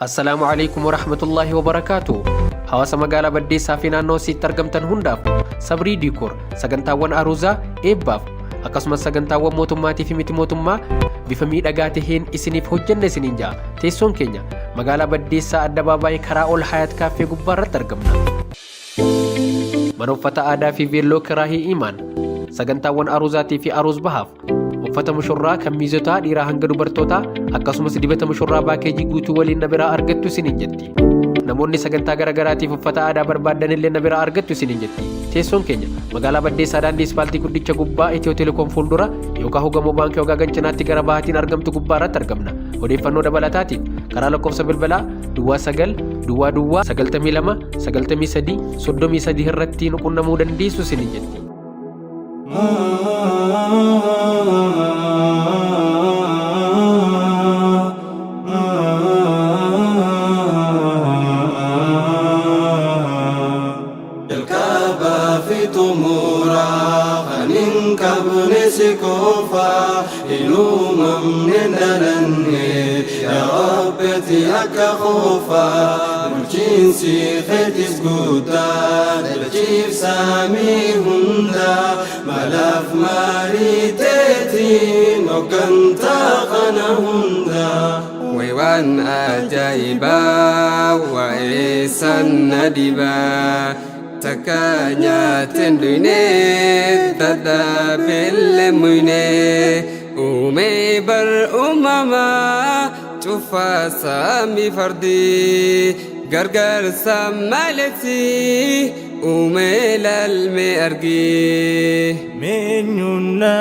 Assalaamu alaikum warahmatullaahi wabarakaatu. Hawaasa magaalaa Baddeessaa fi naannoo isiitti argamtan hundaaf Sabrii Diikoor sagantaawwan aruuzaa, eebbaaf akkasumas sagantaawwan mootummaatii fi miti mootummaa bifa miidhagaa taheen isiniif hojjenna isiniin ja'a. Teessoon keenya magaalaa Baddeessaa Addabaabaayii karaa ol Hayaat Kaaffee gubbaa irratti argamna. Mana uffata aadaa fi veelloo Kiraahii Imaan sagantaawwan aruuzaatii fi aruuz bahaaf uffata mushurraa kan miizotaa dhiiraa hanga dubartootaa akkasumas dibata mushurraa baakeejii guutuu waliin na biraa argattu isiniin jetti. Namoonni sagantaa garaagaraatiif uffata aadaa barbaadan illee na biraa argattu isiniin jetti. Teessoon keenya magaalaa Baddeessaa daandii ispaaltii guddicha gubbaa Itiyoo Telekoom fuuldura yookaan gamoo baankii Wagaagan cinaatti gara bahaatiin argamtu gubbaa irratti argamna. Odeeffannoo dabalataatiif karaa lakkoofsa bilbilaa duwwaa 9 duwwaa duwwaa 92 93 33 irratti nu qunnamuu dandeessu isiniin jetti. Jalqabaa fi xumuraa kan hin qabne si qofa hin uumamne hin dhalanne yaa Rabbi akka qofa bulchiinsi keetis guddaa dachiif samii hunda malaaf maarii teetiin hooggantaa kana hunda. Waan ajaa'ibaa waa'ee sanna dhibaa takka nyaateen dhuyne dadhabeellee muyne uumee bar uumamaa cufaa saamii fardii gargaarsa maletti uumee lalmee argii. Meenyuun na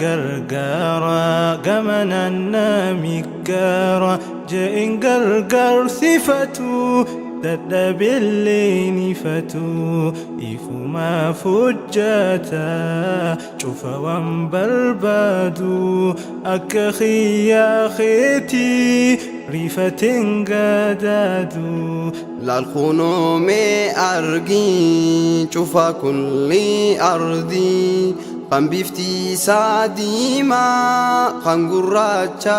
gargaara gamanaan na miggaara je'in gargaarsifatu dadhabeellee nifatu ifumaaf hojjata cufa waan barbaadu akka xiyyaa keetii rifateen gadaadu. Laal kunoo mee argii cufa kulli ardii kan bifti isaa diimaa kan gurraacha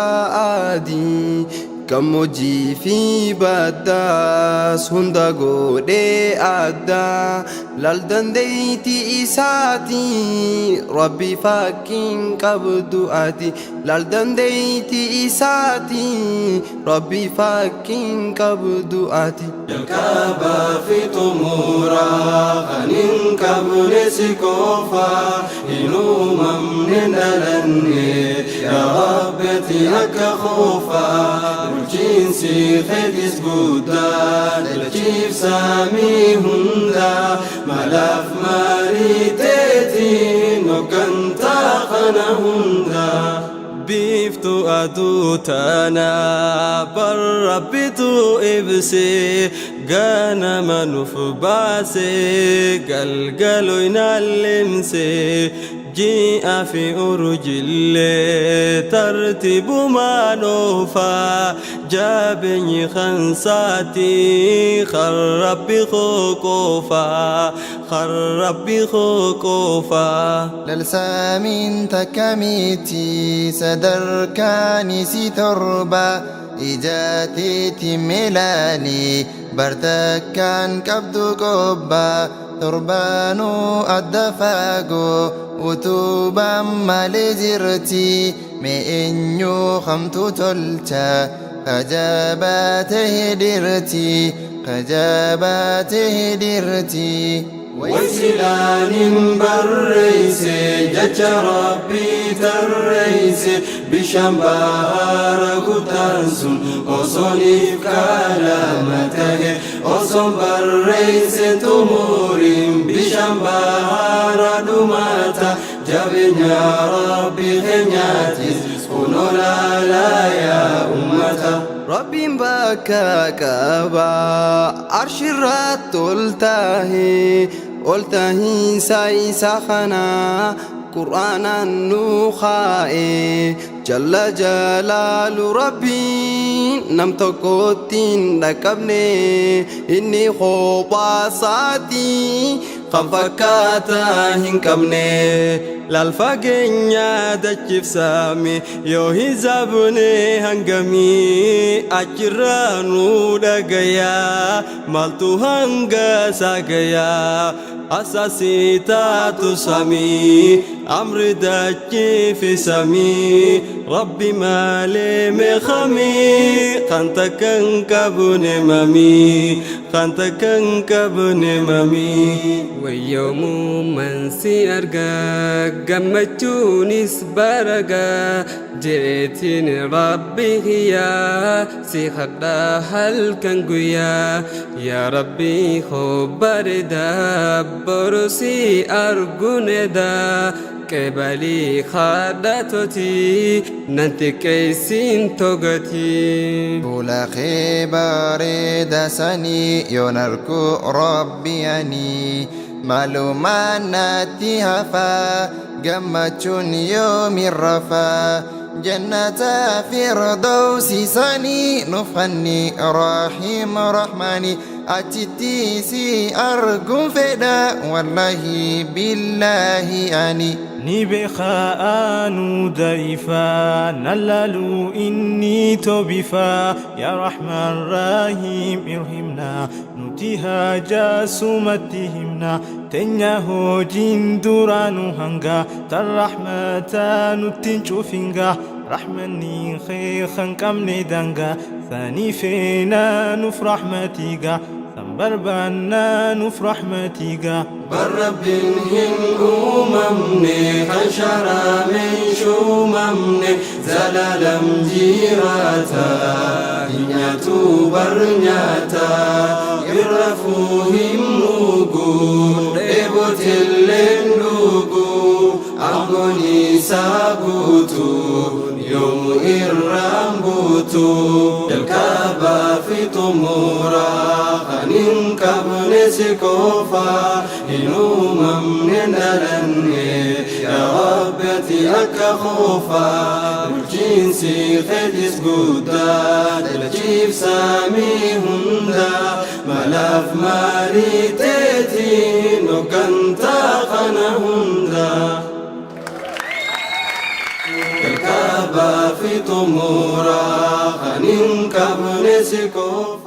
adii gammoojjii fi baddaas hunda godhee addaa laal dandeeyti isaatii rabbi fakkiin qabdu ati laal dandeeyti isaatii rabbi fakkiin qabdu ati. Jalqabaa fi xumuraa kan hin qabne si qofa hin uumamne hin dhalanne yaa Rabbi akka qofa bulchiinsi keetis guddaa dachiif samii hunda malaaf maarii teetiin hooggantaa kana hunda. Biiftuu aduu tana bar rabbitu ibse ganama nuuf baase galgalo inallimse ji'a fi urjillee tartiibumaan oofa jabeenyi kansaati kan rabbi qofa kan rabbi qofa. Lalsaamiin takka miti sadarkaan isii torba ijaateeti milaali bartakkaan qabdu qobba torbaanuu adda fagoo utubaan malee jirti mee eenyu kamtu tolcha kajabaatee dirti kajabaatee dirti. Waysilaanin barreeyse jecha rabbii tarreeyse bishaan bahara guddaan sun osoniif kalama tahe oson barreeyse xumuriin bishaan bahara dhumata jabeenya rabbi keenyaatis kunoo laalaa yaa ummata. Rabbiin bakka qabaa arshirratti ol tahe ol tahiinsa isa kana qur'aanaan nu kaa'e jalla jalaalu rabbiin nam tokkotti hin dhaqqabne inni kophaa isaatii. Kan fakkaataa hin qabne laal fageenya dachiif samii yoo hisaabne hangamii achirraa nu dhagayaa maaltu hanga isaa gayaa asaasii taatu samii amri dachii fi samii rabbi malee meeqamii kan takka hin qabne mamii kan takka hin qabne mamii. Wayyoomuman si arga gammachuunis baraga jeetiin rabbi kiyyaa si kadhaa halkan guyyaa yaa rabbi koo bareeda boru si arguuneda qeebalii kadhatoti nan xiqqeessin togatii. Fuula kee bareeda sanii yoon arku rabbi ani maalumaan natti hafa gammachuun yoomin rafa jannata firdawsi sanii nufanni rahiim rahmaani achitti si arguun fedha wallahi billaahi ani. Ni beekaa anuu da'iifaa nan laaluu inni tobifaa yaa rahmaan rahiim irhimnaa nuti haajaa sumatti himnaa teenya hojiin duraanu hanga tan rahmataa nutti hin cufingaa rahmanni kee kan qabne daangaa sanii feenaa nuuf rahmatiigaa san barbaannaa nuuf rahmatiigaa. Bar Rabbiin hin uumamne kan sharameen shuumamne zalaalam jiraata hin nyaatu bar nyaata hin rafuu hin mugu dheebotilleen dhugu aangoon isaa guutu yoomu irraan buutu jalqabaa fi xumura kan hin qabne si qofa hin uumamne dhalanne yaa Rabbi ati akka qofa bulchiinsi keetis guddaa dalachiif samii hunda malaaf maarii teetiin hooggantaa kana hunda. Jalqabaa fi xumura kan hin qabne si qofa.